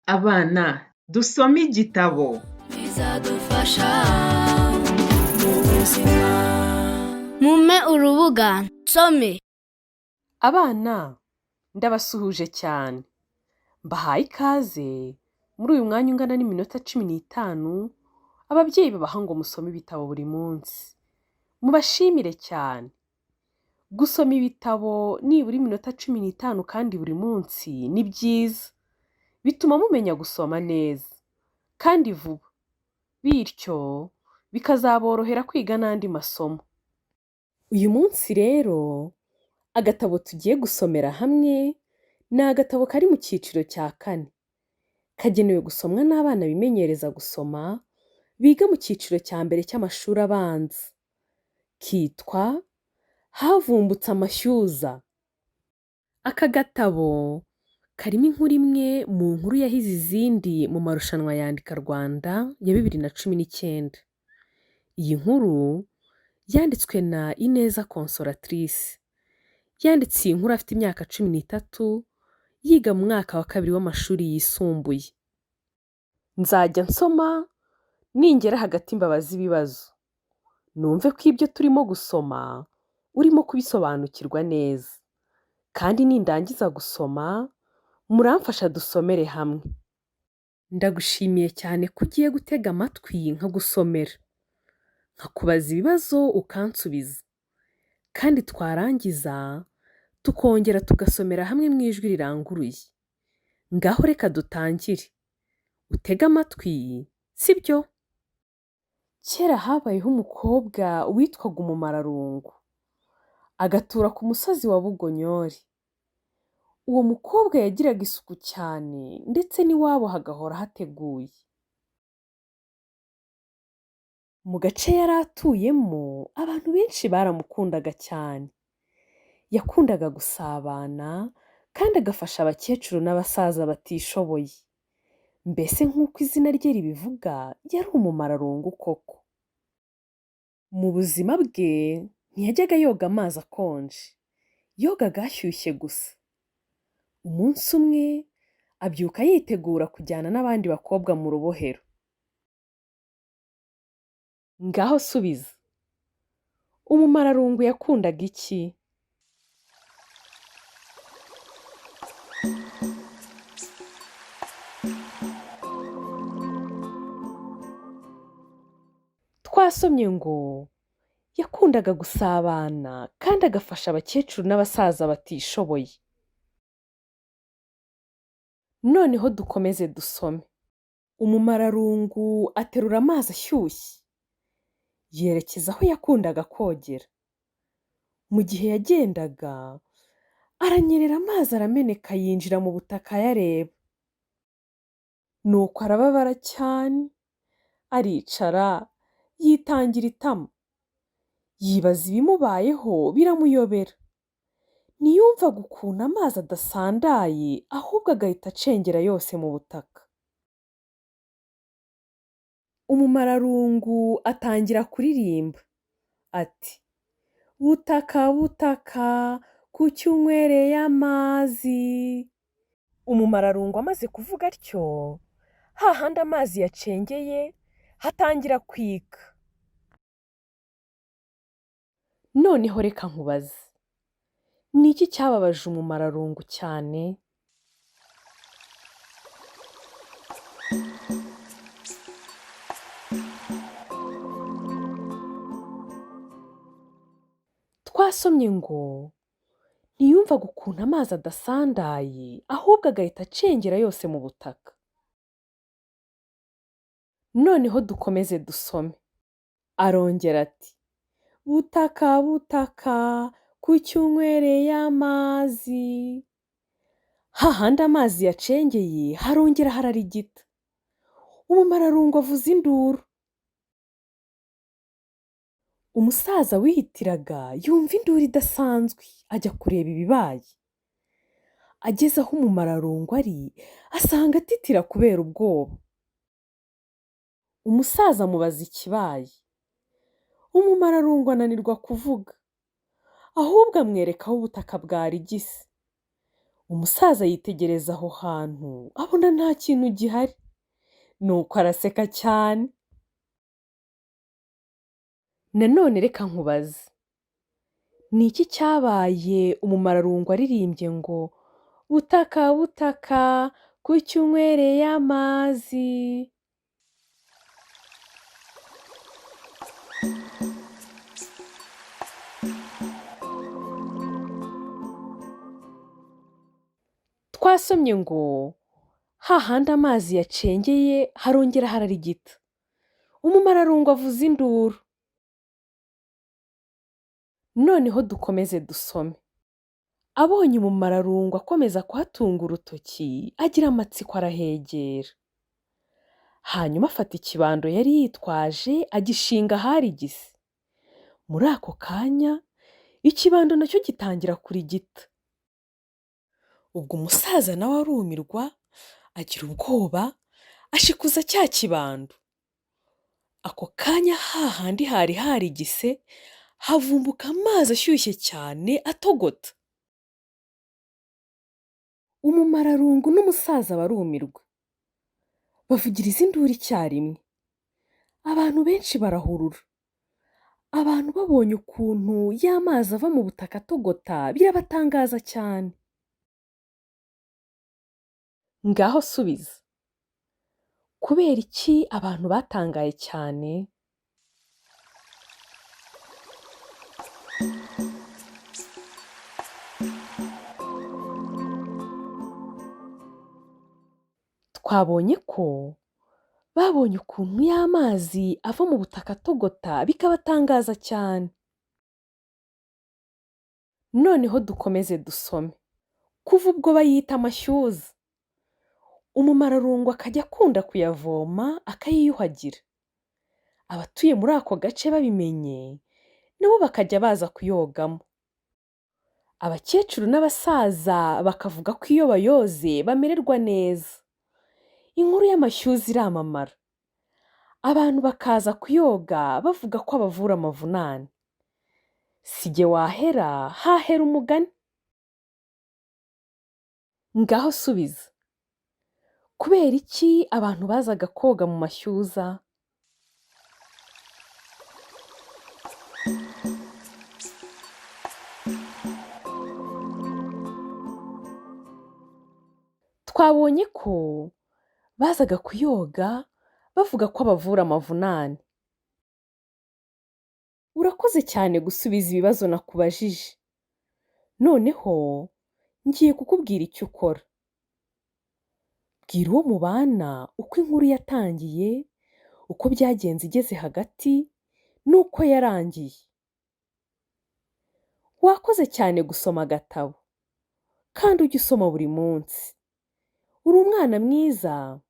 Abana dusome igitabo. Bizadufasha mu buzima. Mumpe urubuga nsome. Abana ndabasuhuje cyane, mbahaye ikaze muri uyu mwanya ungana n'iminota 15 ababyeyi babaha ngo musome ibitabo buri munsi. Mubashimire cyane. Gusoma ibitabo nibura iminota 15 kandi buri munsi ni byiza. Bituma mumenya gusoma neza kandi vuba, bityo bikazaborohera kwiga n'andi masomo. Uyu munsi rero agatabo tugiye gusomera hamwe ni agatabo kari mu cyiciro cya kane. Kagenewe gusomwa n'abana bimenyereza gusoma, biga mu cyiciro cya mbere cy'amashuri abanza. Kitwa Havumbutse amashyuza. Aka gatabo karimo inkuru imwe mu nkuru yahize izindi mu marushanwa Yandika Rwanda ya 2019. Iyi nkuru yanditswe na Ineza Consolatrice. Yanditse iyi nkuru afite imyaka 13, yiga mu mwaka wa kabiri w'amashuri yisumbuye. Nzajya nsoma ningera hagati mbabaze ibibazo. Numve ko ibyo turimo gusoma urimo kubisobanukirwa neza. Kandi nindangiza gusoma muramfasha dusomere hamwe. Ndagushimiye cyane ko ugiye gutega amatwi nkagusomera. Nkakubaza ibibazo ukansubiza. Kandi twarangiza tukongera tugasomera hamwe mu ijwi riranguruye. Ngaho reka dutangire. Utege amatwi, sibyo? Kera habayeho umukobwa witwaga Umumararungu. Agatura ku musozi wa Bugonyori. Uwo mukobwa yagiraga isuku cyane ndetse n'iwabo hagahora hateguye. Mu gace yari atuyemo abantu benshi baramukundaga cyane. Yakundaga gusabana kandi agafasha abakecuru n'abasaza batishoboye. Mbese nk'uko izina rye ribivuga yari umumararungu koko. Mu buzima bwe ntiyajyaga yoga amazi akonje, yogaga ashyushye gusa. Umunsi umwe abyuka yitegura kujyana n'abandi bakobwa mu rubohero. Ngaho subiza. Umumararungu yakundaga iki? Twasomye ngo yakundaga gusabana kandi agafasha abakecuru n'abasaza batishoboye. Noneho dukomeze dusome. Umumararungu aterura amazi ashyushye, yerekeza aho yakundaga kogera. Mu gihe yagendaga, aranyerera amazi arameneka yinjira mu butaka ayareba. Nuko arababara cyane, aricara, yitangira itama. Yibaza ibimubayeho biramuyobera. Ntiyumvaga ukuntu amazi adasandaye ahubwo agahita acengera yose mu butaka. Umumararungu atangira kuririmba ati butaka butaka kuki unywereye amazi. Umumararungu amaze kuvuga atyo, hahandi amazi yacengeye hatangira kwika. Noneho reka nkubaze, ni iki cyababaje umumararungu cyane? Twasomye ngo ntiyumvaga ukuntu amazi adasandaye ahubwo agahita acengera yose mu butaka. Noneho dukomeze dusome. Arongera ati butaka butaka kuki unywereye amazi. Hahandi amazi yacengeye harongera hararigita. Umumararungu avuza induru. Umusaza wihitiraga yumva induru idasanzwe ajya kureba ibibaye. Ageze aho umumararungu ari asanga atitira kubera ubwoba. Umusaza amubaza ikibaye. Umumararungu ananirwa kuvuga, ahubwo amwereka aho ubutaka bwarigise. Umusaza yitegereza aho hantu abona nta kintu gihari, nuko araseka cyane. Nanone reka nkubaze, ni iki cyabaye umumararungu aririmbye ngo butaka butaka kuki unywereye amazi? Twasomye ngo hahandi amazi yacengeye harongera hararigita. Umumararungu avuza induru. Noneho dukomeze dusome. Abonye umumararungu akomeza kuhatunga urutoki, agira amatsiko arahegera. Hanyuma afata ikibando yari yitwaje agishinga aharigise. Muri ako kanya, ikibando nacyo gitangira kurigita. Ubwo umusaza nawe arumirwa, agira ubwoba, ashikuza cya kibando. Ako kanya hahandi hari harigise, havumbuka amazi ashyushye cyane atogota. Umumararungu n'umusaza barumirwa. Bavugiriza induru icyarimwe. Abantu benshi barahurura. Abantu babonye ukuntu ya mazi ava mu butaka atogota birabatangaza cyane. Ngaho subiza. Kubera iki abantu batangaye cyane? Twabonye ko babonye ukuntu ya mazi ava mu butaka atogota bikabatangaza cyane. Noneho dukomeze dusome. Kuva ubwo bayita amashyuza. Umumararungu akajya akunda kuyavoma akayiyuhagira. Abatuye muri ako gace babimenye, nabo bakajya baza kuyogamo. Abakecuru n'abasaza bakavuga ko iyo bayoze bamererwa neza. Inkuru y'amashyuza iramamara. Abantu bakaza kuyoga bavuga ko abavura amavunane. Si jye wahera, hahera umugani. Ngaho subiza. Kubera iki abantu bazaga koga mu mashyuza? Twabonye ko bazaga kuyoga bavuga ko abavura amavunane. Urakoze cyane gusubiza ibibazo nakubajije. Noneho ngiye kukubwira icyo ukora. Bwira uwo mubana uko inkuru yatangiye, uko byagenze igeze hagati n'uko yarangiye. Wakoze cyane gusoma agatabo kandi ujye usoma buri munsi. Uri umwana mwiza.